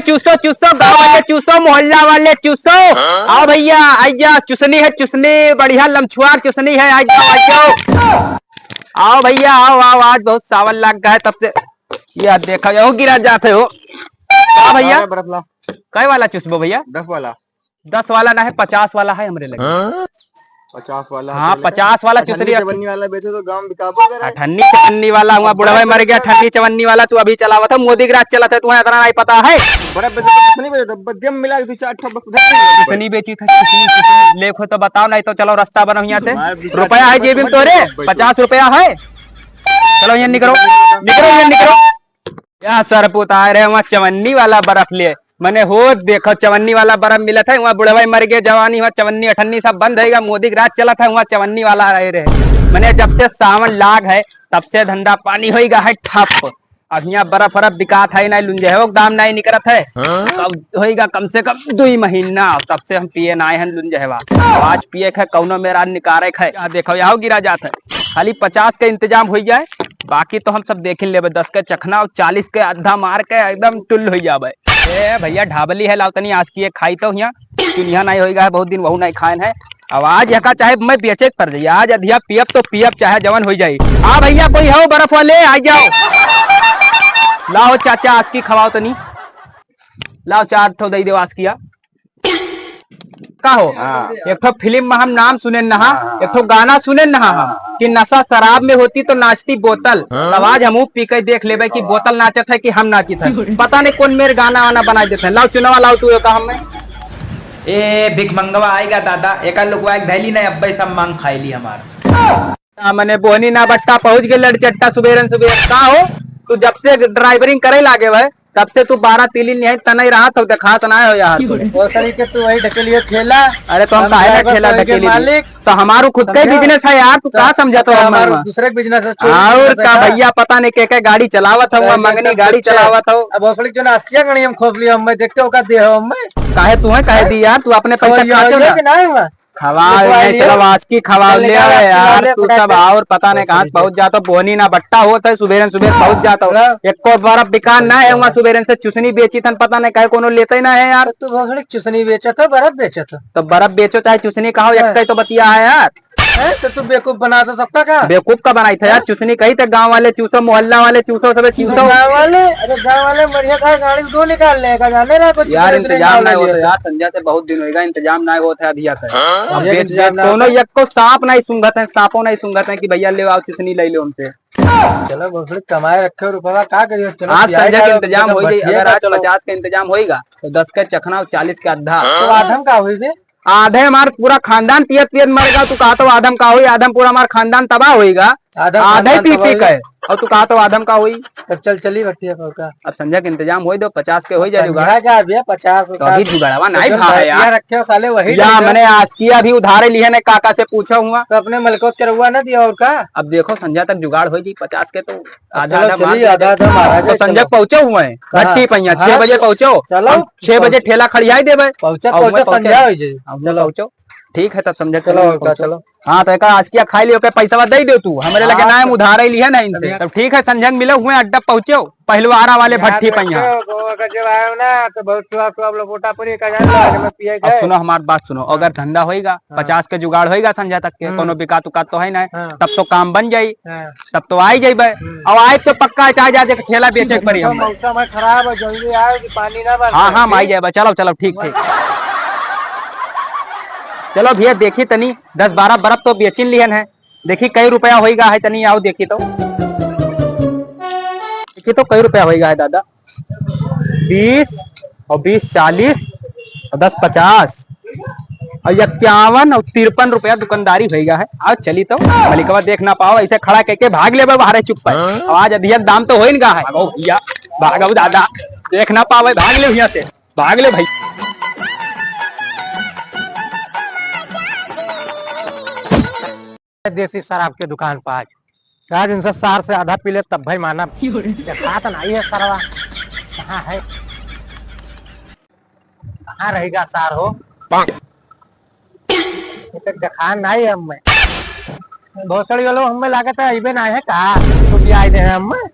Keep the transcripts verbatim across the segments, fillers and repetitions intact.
चूसो, चूसो, गाँव वाले चूसो, मोहल्ला वाले चूसो। आओ भैया, आइ जाओ, चुसनी है, चुसनी, बढ़िया लमछुआर चुसनी है, आइ जाओ, आइ जाओ। आओ भैया, आओ, आओ, आज बहुत सावन लाग गया है, तब से। ये देखो, यो गिरा जाते हो। का भैया? अरे बर्फ ला। कै वाला चुसबो भैया? दस वाला। दस वाला ना है, पचास वाला है हमरे लगे। हाँ? पचास वाला हाँ, हमरे लगे। पचास वाला अठन्नी चुसनी। चवन्नी वाला बेचो तो गाँव में बिकाबो करे। अठन्नी चवन्नी वाला हुआ, अब बुढ़वा बड़ा मर गया, बड़ा अठन्नी चवन्नी वाला तू अभी चलावत है, मोदी के राज चलत है, तुम्हें इतना नहीं पता है। बड़ा बेचो तो कुछ नहीं बेचो, तो बस गम मिला के दो चार ठो बस उधर से। चुसनी बेची था, चुसनी, चुसनी। लेखो तो बताओ, नहीं तो चलो रास्ता बनाओ यहाँ से। भाई, रुपया है जेब में तोरे? पचास रुपया है। चलो यहाँ निकलो, निकलो यहाँ निकलो। या सरपूत आए रहे, वहाँ चवन्नी वाला बर्फ ले। मने हो देखो, चवन्नी वाला बर्फ मिलत है, वहाँ बुढ़वा मर गए, जवानी, वहाँ चवन्नी अठन्नी सब बंद होइगा, मोदी के राज चलत है, वहाँ चवन्नी वाला आए रहे। मने जब से सावन लाग है, तब से धंधा पानी होइगा है ठप। अब हियाँ बर्फ वर्फ बिकात है, नहीं लुंजहवो के दाम नहीं निकरत है। हाँ? कब होइगा, कम से कम दुई महीना, तब से हम पिए ना आए हैं लुंजहवा। आज पिए के कौनो मेरा निकारे के है। या देखो, याहो गिरा जात है। खाली पचास के इंतजाम होइ जाए, बाकी तो हम सब देखिन लेबे। दस के चखना और चालीस के आधा मार के एकदम टुल्ल होइ जाबे। ए भैया, ढाबली है, लाओ तनी आसकी एक खाई तो हियाँ। चुनिया नहीं होइगा है, बहुत दिन वहू नहीं खाएन है। अब आज यका चाहे मैं बेचे के पड़ जाई, आज अधिया पियब तो पियब, चाहे जवन होइ जाई। हाँ भैया, कोई हो बर्फ वाले, आ जाओ। लाओ चाचा, आसकी खवाओ तनी। लाओ चार ठो दे दो आसकिया। का हो? हाँ। एक ठो फिल्म में हम नाम सुने नहा, हाँ, हाँ, एक ठो हाँ। गाना सुने नहा हम, हाँ, हाँ। कि नशा शराब में होती तो नाचती बोतल। हाँ। तब आज हमहू पी के देख लेबे कि बोतल नाचत है कि हम नाचित है। पता नहीं कौन मेर गाना वाना बनाई देते हैं। लाओ चुनावा लाओ तू, का हमें। ए भिखमंगवा आइगा दादा, एका लुकवा एक धैली नहीं, अब्बे सब मांग खाइली हमार। आ, मने बोहनी ना बट्टा पहुँच गए लड़चट्टा सुबेरन सुबेर। का हो, तू जब से ड्राइवरिंग करे लागे हुए, तब से तू बारह तीली नहीं तनई रहा तो देखात ना हो यार। क्यों रे? वो सही के तू वही ढकेलियो ठेला। अरे तो हम हम काहे ना driver ठेला से होइगे ढकेली? मालिक। तो हमारू खुद का ही समझा? Business है यार, तू तो का समझा तो तो हम हमारू मनवा? दूसरे के business है, चोरी और business है का का? भैया पता नहीं के के गाड़ी चलावत हो, तो ये मंगनी सब गाड़ी कुछ है। चलावत हो। अब वो सही जो ना आसकिया गणी हम खोप लियो, हम मैं देखते हो का दे हो हम मैं। काहे तू है, काहे दी यार, तू अपने तो पैसा ये खाते हो ये ना? कि नहीं हुआ? खवाल लिखवा नहीं, लियो। चलो आसकी खवाल चल ले निकाल, आए आसकी यार, ले, तू फटाक सब से। और पता नहीं कहाँ से पहुँच जाता, बोहनी ना बट्टा होता है, सुबेरन सुबेर पहुँच जाता हो। हाँ। एको बार अब दुकान ना है, वहाँ सुबेरन से चुसनी बेची थन, पता नहीं काहे कोनो लेते ही ना है यार। तो तू भोसड़ी चुसनी बेचत हो, बर्फ बेचत हो? तो बर्फ बेचो चाहे चुसनी कहो, हाँ। एक ही तो बतिया है यार। हैं? तो तू बेवकूफ बना तो सबका का? बेवकूफ का बनाई था यार, हाँ? चुसनी कही थे गाँव वाले चूसो, मोहल्ला वाले चूसो, सबे चूसो। गाँव वाले, अरे गाँव वाले मरिया खा गाड़ी दो निकाल लेगा, जाने रहा कुछ यार, इंतजाम नहीं होता यार, संजय से बहुत दिन होएगा, इंतजाम नहीं होता है अभी आता है। हाँ? अब एक बेच, इंतजाम बेच, ना कोनो होता है। एक को सांप नहीं सूंघत है, सांपो नहीं सूंघत है कि भैया ले आओ चुसनी ले लो उनसे। चलो, बहुत कमाए रखे हो रुपया, का करियो? चलो, आज पियाए संजय का के इंतजाम हो जाए, भट्टिया अगर का आज चलो। पचास का इंतजाम होएगा, तो दस के चखना और चालीस के आधा। तो आधम का हुई बे? आधे हमार पूरा खानदान पियत पियत मर गया, तू कहा तो आधम का हुई, आधम पूरा हमार खानदान तबाह होएगा। आधम आधे खानदान पी तबाह पी होएगा। के, और तू कहा तो आधम का हुई। तब चल, चली भट्टिया पर का। अब संजय के इंतजाम होई दो, पचास के होई जाए जुगाड़। संजय का भैया, पचास तो अभी उतार। जुगाड़वा तो नहीं जो भा है यार। भट्टिया रखे हो साले, वही या ले लो। मैंने आज की अभी उधारे लिए ने काका से पूछा हुआ। तो अपने मलकोत के रहुआ ना दिया और का। अब देखो संजय तक जुगाड़ होई जी, पचास के तो अब आधा चलो आधा मार चलिए, दिया आधा जाए। आधा मारा तो जाए, संजय चलो। पहुँचे हुए हैं, कहाँ? भट्टी पहिया, हाँ, छह बजे चलो। पहुँचो। चलो। हम छह बजे पहुँच-, ठेला खड़ियाई देबे। पहुँचा, और पहुँचा, मैं पहुँचे। संझा हो जाई। हम चलो। पहुँचो। ठीक है, तब संझा चलो, चलो, उनका पहुँचो। चलो। हाँ, तो एक आसकिया खाई लियो, के पैसा दे दो तू, हमरे लगे हाँ, ना है, हम तो उधारे लिया है ना इनसे। अभी तब ठीक है, संझा मिले हुए अड्डा पहुँचो, पहलवारा वाले यहाँ भट्टी पे पहिया। तो वो अगर जब आए हो ना, तो बहुत सुबह सुबह आप लोग वोटा पर ही का जान लो, आज मैं पिए अब गए। सुनो, हमारी बात सुनो, हाँ। अगर धंधा होएगा, हाँ। पचास के जुगाड़ होएगा संझा तक के, हम्म। कोनो बिकात उकात तो है ना, हाँ। तब तो काम बन जाई। हाँ। तब तो आई जइबे। हम्म। अब आइब तो पक्का चाहे जा, जा के ठेला बेचे के पड़ी हमका। मौसम है खराब है, जल्दी आए कि पानी ना बरसे। हाँ, हाँ, हम आई जाइबे। चलो, चलो, ठीक, ठीक। चलो भैया, देखी तनी दस बारह बर्फ तो बेचिन लिहन है, देखी कई रुपया होइगा है, तनी आओ देखी तो, देखी तो कई रुपया होइगा है दादा। बीस और बीस चालीस और दस पचास और इक्यावन और तिरपन रुपया दुकानदारी होइगा है। आओ चली तो, मलिकवा देख ना पाओ, ऐसे खड़ा करके भाग लेबे बाहरे चुप पर। और आज अधिक दाम तो होई ना है। भागो भैया, भागो दादा, देख ना पावे, भाग ले यहाँ से, भाग ले भाई। देसी शराब के दुकान पर आज। आज इनसे सार से आधा पी ले तब भाई मानब। देखात नहीं है सरवा, कहाँ है, कहाँ रहेगा सार हो? ये तो देखा नहीं है हमें। भोसड़ी वालों हमें लागत है अइबे ना है का? तो भी आए दे हैं हमें।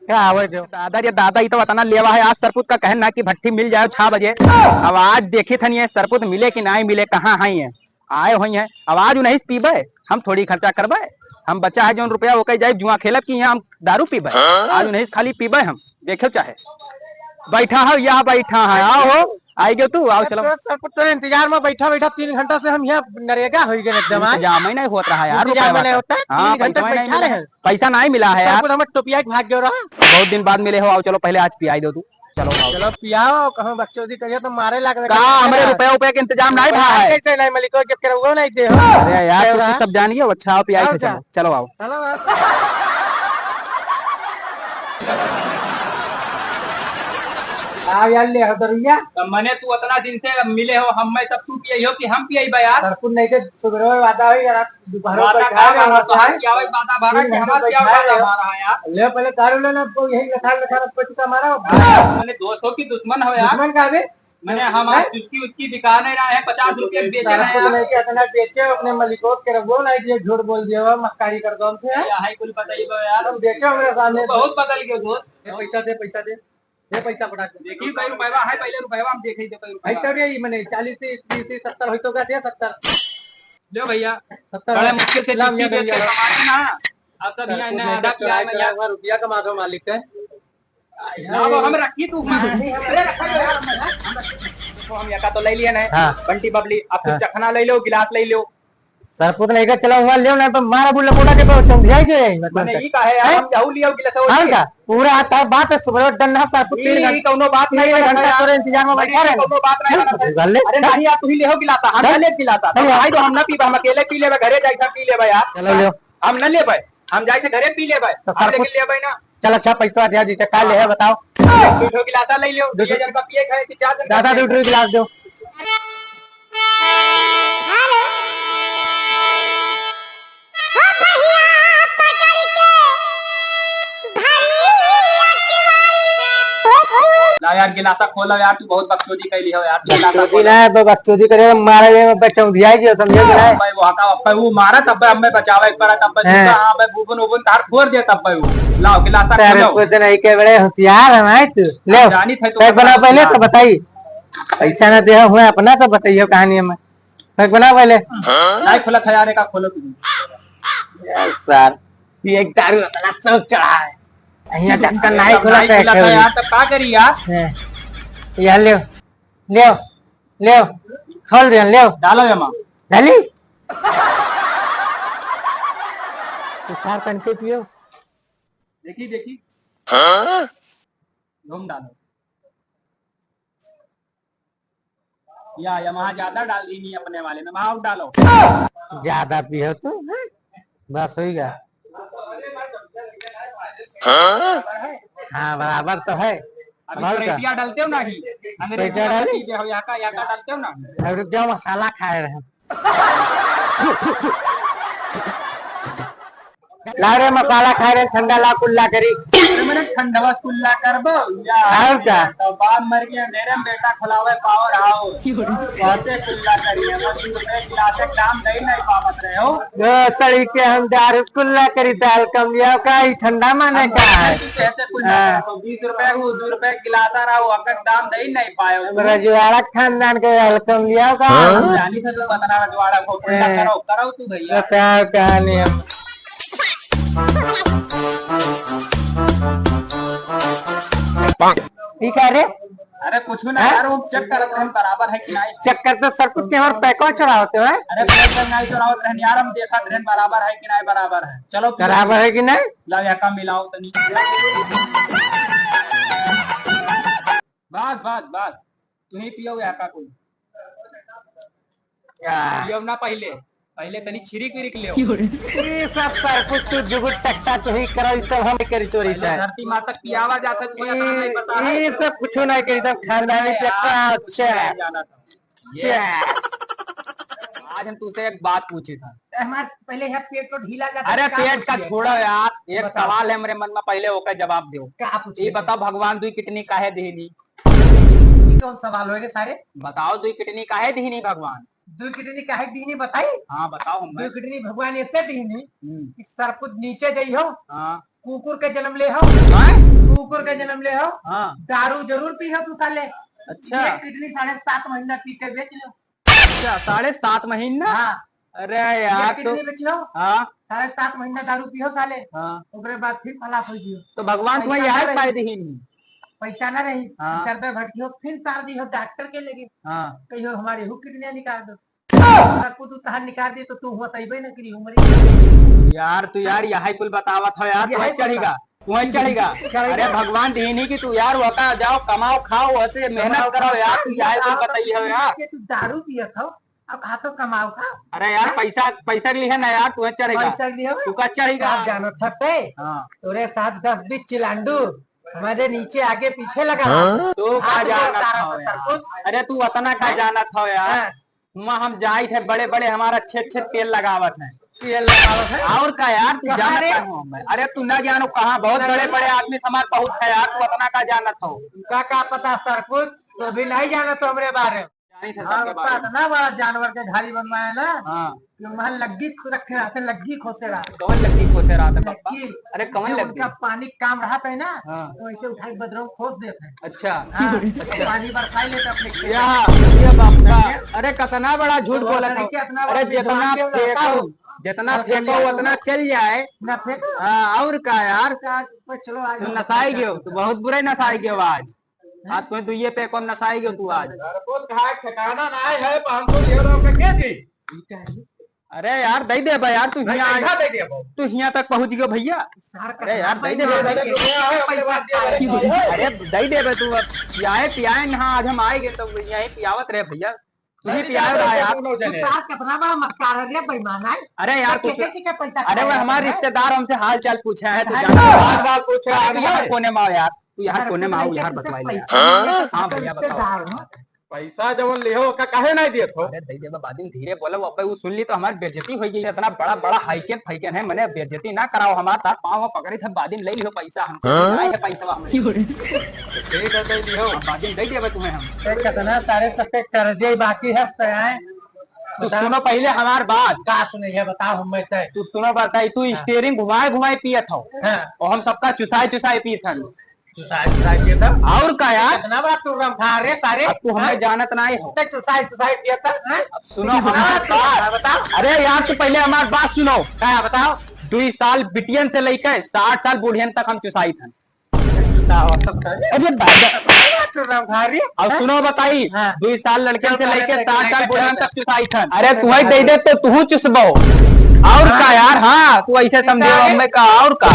का आवे दो। दादा रे दादा, ई तो अतना लेवा है, आज सरपुत का कहन ना कि भट्टी मिल जाए छह बजे। अब आज देखी थन ये सरपुत मिले कि नाहीं मिले, कहाँ है ये? आए होई हैं, अब आज उन्हीं से पीबे, हम थोड़ी खर्चा करबे। हम बचा है जौन रुपया, ओके जाए जुआ खेलब कि यहाँ हम दारू पीबे। आज उन्हीं से खाली पीबे हम, देखो चाहे। बैठा है, यहाँ बैठा है, आओ हो, आई गयो तू, आओ चलो। सरपुत, सरपुत तोरे इंतजार में बैठा बैठा तीन घंटा से हम यहाँ नरेगा हो गए एकदम आज। इंतजाम ही नहीं होत रहा यार, इंतजाम रुपया नहीं का। होता है, हाँ, तीन घंटा पैसा नहीं बैठा मिला रहे है। हैं। पैसा नहीं मिला है यार। सरपुत हमर टोपिया के भाग गयो रहा। बहुत दिन बाद मिले हो, आओ चलो पहले आज पियाई दो तू। चलो आओ। चलो पियाओ, कहूँ बकचोदी करिए तो मारे लाग का रहा है। हमरे रुपया उपया के इंतजाम नहीं भा है। कैसे नहीं मलिको, जब के रहुआ नहीं दे हो। अरे यार, तू रहा। तो सब जान गया, अच्छा आओ पियाई और से क्या? चलो, चलो आओ। चलो आओ। आओ यार, ले हो दरुइया। तो मने तू अतना दिन से मिले हो, हम मैं तब तू पियाई हो कि हम पियाई बा यार? सरपुत नहीं थे, सुबह वादा होई यार, दोपहर वादा बैठा का रहे वादा? हो, तोहार क्या होई वादा भरा तीन कि घंटा हमार क्या बैठा वादा रहे हो। भरा है यार? ले पहले दारू लेना, अब यही लखार लखार अब पचका मारा हो। मने दोस्त हो कि दुश्मन हो यार? दुश्मन का बे? मने हम हैं? आज उसकी उसकी बिका नहीं रहा है, पचास रुपये बेचे रहे हैं। सरपुत लेके अतना बेचे, अपने मलिकोत के रखबो नहीं दिए, झूठ बोल दिए हो, मक्कारी कर दो हमसे, हैं? क्या है कुल बताइए यार? तुम बेचो मेरे सामने। बहुत बदल गए दोस्त। ये पैसा दे, पैसा दे। ये पैसा पटा के। देखिए, कई रुपया है, पहले रुपया हम देखे थे, कई भाई रुपया। तो रे, ये मने चालीस से, तीस से, सत्तर होई तो का दे, सत्तर। लो भैया, सत्तर बड़े है। मुश्किल से लाओ, किस्ती ये बेच के भैया। कमाए ना। अब सब यहाँ इन्हें आधा किराया में यार। रुपया कमा दो मालिक है। ना, वो हम रखी तू। हाँ। अरे, रखा दो यार, हम, हम रखी। तो हम यका तो ले लिए ना। हाँ। बंटी बबली, अब तू हाँ। चखना ले लो, गिलास ले लो। सरपुत नहीं का चला हुआ, लेव ना तो मारा बुल्ला कोटा के तो चौंधिया ही जो है, मतलब। मने ई का है यार, हैं? हम जाऊ लियो गिलास और हाँ ये। का? पूरा आता बात है, सुबह डन ना सरपुत तीन ई घंटा, कौनो बात नहीं तीन है घंटा यार। तोरे इंतजार में मने बैठा ई रहे। कौनो बात नहीं है। चल, ले। अरे नहीं यार, तू ही ले हो गिलासा, हम चल। ना ले गिलासा। चल। भाई तो हम ना पीबे, हम अकेले पी लेबे, घरे जाके हम पी लेबे यार। चलो, ले। हम ना लेबे, हम जाके घरे पी लेबे, तो हम सरपुत लेके लेबे ना। चल अच्छा, पैसा दिया जीते, का ले है बताओ? दो ठो गिलासा ले लो, दो दो हजार का पिए खाए कि चार जन का दादा, पिए दो ठो खाए? गिलास दो। हेलो। हो भैया पकड़ के भैया के बारी। ला यार, गिलासा खोलो यार, तू बहुत बकचोदी कैली हो यार, तू गिलासा बकचोदी खोलो। ना है, ब-, बकचोदी करे, मारे में बच्चा उधिया गया, समझे कि नहीं? अब्बे वो हका, अब्बे वो मारा, तब अम्मे बचावे एक बार, तब हैं। दूसरा, अब्बे बुबुन उबुन तार फोड़ दे, तब वो। लाओ, गिलासा तेरे खोलो। कुछ नहीं के बड़े होशियार है भाई तू। ले, जानी थे तो पैक बना पहले तो बताई। पैसा ना दे हुए अपना तो बताइयो कहानी में। पैक बना पहले। नहीं खुला था यार, एका खोलो तू। यार सर, ये एक दारू इतना शौक चढ़ा है। यहाँ ढक्कन नहीं खुला नहीं था खुला था यार, तब का करी यार? हैं। यार ले, ले, ले, खोल दे, ले। डालो एमा। डाली? तो सार तनके पियो। देखी, देखी। हाँ? घूम डालो। या, या वहाँ ज्यादा डाल दी नहीं अपने वाले में, वहाँ और डालो। ज्यादा पियो तो, हैं? बस होइगा। हाँ? हाँ, बराबर तो है। अभी और का? क्राइटेरिया डालते हो ना ही, अंग्रेजी पेटा में डाली? पी दे हो, यहाँ का, यहाँ का डालते हो ना। अब रुक जाओ, मसाला खाए रहे। ला रे मसाला खाए रहे, ठंडा ला कुल्ला करी। अरे मैंने ठंडवा कुल्ला कर दो यार। और का? तो बाप मर गया, मेरे में बेटा खुलावे पावर हाउस। कैसे कुल्ला करिए, वो दो रुपए गिलास के दाम दे नहीं पावत रहे हो। दो सड़ी के हम दारू कुल्ला करी, दाल कम लिया का, ई ठंडा माने हम का है? कैसे कुल्ला हाँ। करो? बीस रुपए को दो रुपए गिलास आ रहा हो, अगर दाम दे नहीं पाए हो। हम रजवाड़ा खानदान के हल्कम लिया का? हाँ? जानी से तो बतना रजवाड़ा को कुल्ला हाँ। करो, करो तू भैया। बताओ कहानी हम। ठीक है रे। अरे कुछ ना हाँ? यार, वो चेक करत रहन बराबर है कि नहीं। चेक करते सब कुछ के हमारे पैको चढ़ावते हो, हैं? अरे पैसा नहीं चढ़ावत रहन यार, हम देखत रहन बराबर है कि नहीं बराबर है। चलो पियो। बराबर है कि नहीं? लाओ यहाँ का मिलाओ तनी। बस, बस, बस। तू ही पियो यहाँ का कोई। या। पियो ना पहले। पहले तनी छिरिक विरिक लेओ। ई सब सर कुछ तू जुगुट टट्टा तू ही करो, ई सब हम करी तोरी पहले है। धरती माता की आवाज आता है, तुम्हें इतना नहीं पता है। ई सब कुछ नहीं करी, सब खानदानी अरे टट्टा, यार, कुछ अच्छा। नहीं जाना था। ये अच्छा। आज हम तुझसे एक बात पूछे था। हमार पहले यहाँ पेट तो ढीला जाता अरे है, का पेट का पूछिए? छोड़ो यार, एक बता। सवाल है मेरे मन में, पहले ओका जवाब दो। का पूछिए? ये बताओ, भगवान दुई किडनी काहे देनी? ये कौन सवाल होएगा सारे? बताओ, दुई किडनी काहे देनी भगवान? दुई किडनी काहे दीनी बताई? हाँ, बताओ हम। दुई किडनी भगवान ऐसे दीनी हम्म। कि सरपुत नीचे जाई हो, हाँ। कुकुर के जन्म ले हो। हाँ? कुकुर के जन्म ले हो। हाँ। दारू जरूर पी हो तू साले। अच्छा। ये किडनी साढ़े सात महीना पी के बेच लो। अच्छा, साढ़े सात महीना? हाँ। अरे यार, ये तो किडनी बेची हो। हाँ। साढ़े सात महीना दारू पियो साले। हाँ। ओकरे बाद फिर फलास हो जियो। तो भगवान तुम्हें पैसा यही ना रही। पाए दीहिन। पैसा ना रही। हाँ। दर दर भटकी हो, फिर तार दी हो डॉक्टर के लगे। हाँ। कहियो हमारी हु किडनी निकाल दो। अगर कुछ तहार निकाल दी तो तू हुआ तैबे ना करी हो मरी। यार, तू यार यही कुल बतावत हो यार, यही तुम्हें कुल चढ़ेगा। बा। तुम्हें चढ़ेगा। चढ़ेगा। अरे भगवान दीहिन कि तू यार वका जाओ, कमाओ, खाओ, ऐसे मेहनत कमाओ, करो यार, खाओ, तू यही कुल बताई हो यार। कि तू दारू पियत हो। अब हाथों कमाओ का? अरे यार, हाँ? पैसा, पैसा के लिए है ना यार, तुम्हें चढ़ेगा। पैसा के लिए है? तू का चढ़ेगा? आप जानो थकते? हाँ। तोरे साथ दस बीस चिलांडू, हमारे नीचे आगे पीछे लगा रहा। हाँ? तू का आप जानत तारा हो पर यार? सरपंच। अरे तू उतना का हाँ? जानत हो यार? हाँ। वहाँ हम जाइत है, बड़े बड़े हमारा अच्छे अच्छे तेल लगावत है। तेल लगावत है? और का यार, तू कहाँ जानत रे? का हो हमें? अरे तू ना जानो कहाँ, बहुत बड़े बड़े आदमी हमारे पहुँच है यार, तू उतना का जानत हो? उनका का पता सरपंच, तो अभी नहीं जाना तो हमरे बारे में। जानी थे हाँ, सबके बारे में। इतना बड़ा जानवर के घारी बनवाया ना, हाँ। कि वहाँ लग्गी खो-, रखे रहते, लग्गी खोसे रहते। कौन लग्गी खोसे रहते, पापा? लग्गी। अरे, कौन जो लग्गी? उनका पानी काम रहता है ना, हाँ। तो ऐसे उठाई बदरों खोस देते हैं। अच्छा। हाँ, अच्छा। पानी बरसाई लेते अपने खेत में। या, ये बाप का। लग्गी। अरे, कितना बड़ा झूठ तो बोला था। लड़की अपना अरे, बाप जितना दुकान पे रहता फेंको, हूँ। जितना और फेंको, चलिए। उतना चल जाए। ना फेंको। हाँ, और का यार? का, चलो, आज तू हम नसाई गयो, तू बहुत बुरा ही नसाई गयो आज। आज तो तू ये पे कौन नसाई गयो तू आज? सरपंच खाए ठिकाना ना है, पाँच सौ ढेर होके के दी? अरे यार, दे दे बे यार, तू नहीं, हियाँ कैसा आए, दे दे बे? तू हियाँ तक पहुँच गयो भैया। सर, अरे यार, दे दे बे। अरे, दुनिया है, अपने बात ये बताओ। अरे, दे दे बे तू, अब पियाए, पियाए ना, आज हम आए गए तो यहीं पियावत रहे भैया। तू ही नहीं, पियाए नहीं, रहा यार। दोनों तू जने। सार कितना बड़ा मक्कार है रे, बेईमान है। अरे यार, तो कुछ, कैसे, कैसे पैसा अरे वो खाया हमारे है? रिश्तेदार हमसे हाल चाल पूछा है, तू अरे जानता है। हाल चाल पूछा अरे है। यार, कोने में आओ यार। तू यहाँ अरे कोने में आओ, भैया, यहाँ किससे बतवाई ले। पैसा मांगे तो हाँ तुमको भैया, बताओ। रिश्तेदार हो। पैसा जवन लिहो, ओका काहे नहीं दिए थो? अरे दे देबा, बाद में धीरे बोलो, अब वो सुन ली तो हमारी बेइज्जती हो गई। इतना बड़ा बड़ा हाइकेन फाइकेन है, मने बेइज्जती ना कराओ हमार, तार पाँव पकड़े थे, बाद में ले लिहो पैसा हमसे, हाँ? नहीं है पैसा हमरे। ठीक है, दे दिहो। अब बाद में दे देबा तुम्हें हम। ए, कितना सारे सबके कर्जे बाकी है, तो आए। तू बता। सुनो पहले हमार बात। का सुने है, बताओ हम मैं तय। तू सुनो बताई, तू हाँ। स्टीयरिंग घुमाए घुमाए पियत हो। हाँ। और हम सबका चुसाए चुसाए पियत हन। चुसाए, चुसाए पिए था। और का यार? कितना बड़ा तू रंफा रे सारे? अब तू हमें हाँ? जानत नाई हो। ते चुसाए, चुसाए पिए था, हाँ? अब सुनो हाँ, हमार बात। हाँ, बताओ। अरे यार, तू पहले हमार बात सुनो। हाँ, बताओ। दुई साल बिटियन से लेके साठ साल बूढ़ियन तक हम चुसाई थन। चुसाओ, सब सारे। अरे दादा। कितना बड़ा तू रंफा रे? अब हाँ? सुनो बताई, हाँ। दुई साल लड़कन से लेके साठ साल बूढ़ियन तक चुसाई थन। अरे तू ही दे दे तो तू चुसबो। और का यार, हाँ, तू ऐसे समझे हमें का, और का?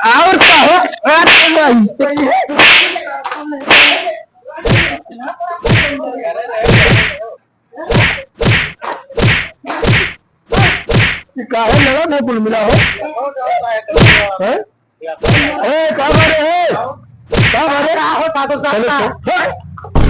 और का हो? अरे ऐसे। ये काहे लड़त है कुल मिला हो? हैं? ए, का बारे है? का बारे? का हो, साधु साहब, चलो, का? चल, चल।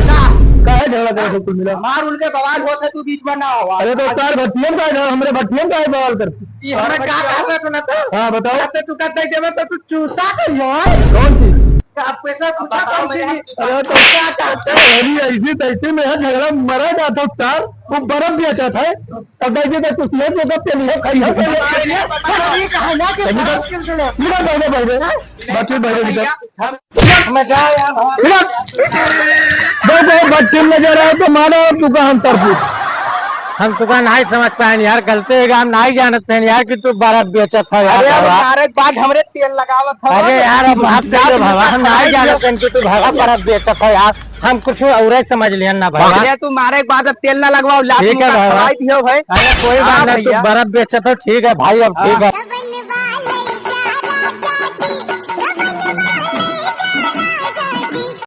का? काहे झगड़ा करत हो कुल मिला? हमार उनके बवाल होत है, तू बीच में ना हो। अरे तो सार भट्टियन का है, हमरे भट्टियन का है बवाल करते? ये हमें का कहत है सुना तो? हाँ, बताओ। कहत है तू कहत है कि मैं तो तू चूसा करियो, हैं? कौन सी? का पैसा पूछा बताओ कौन सी? मेरा। अरे तो क्या कहते हैं? अरे ऐसी तैसी में है, झगड़ा मरा जाता सार, वो बर्फ भी अच्छा था। अब देखिए तो कुछ नहीं, वो तो चलिए, खाइए, खाइए। ये कहना कि निकल, बात क्यों सुने? निकल, बैठे, बैठे। हाँ? बच्चे बैठे, निकल। हम, हम, मैं जा यार, हम निकल। देखो, बच्चे नजर आए तो मानो, तू का हम तरफू। हम तुका नहीं समझ पाए यार, गलती है, हम नहीं जानत थे यार कि तू बर्फ बेचत है यार, अरे, अब बाबा। हमारे बाद हमरे तेल लगावत हो। अरे यार, अब माफ कर दो बाबा, हम नहीं जानत थे कि तू बाबा बर्फ बेचत है यार। हम कुछ और ही समझ लिया ना भाई। अरे तू मारे के बाद अब तेल ना लगवाओ, लात ठीक है मुंह का भाई। खवाई दियो भाई। अरे कोई बात हाँ नहीं, तू भैया। बर्फ बेचत हो, ठीक है भाई, अब ठीक हाँ। है।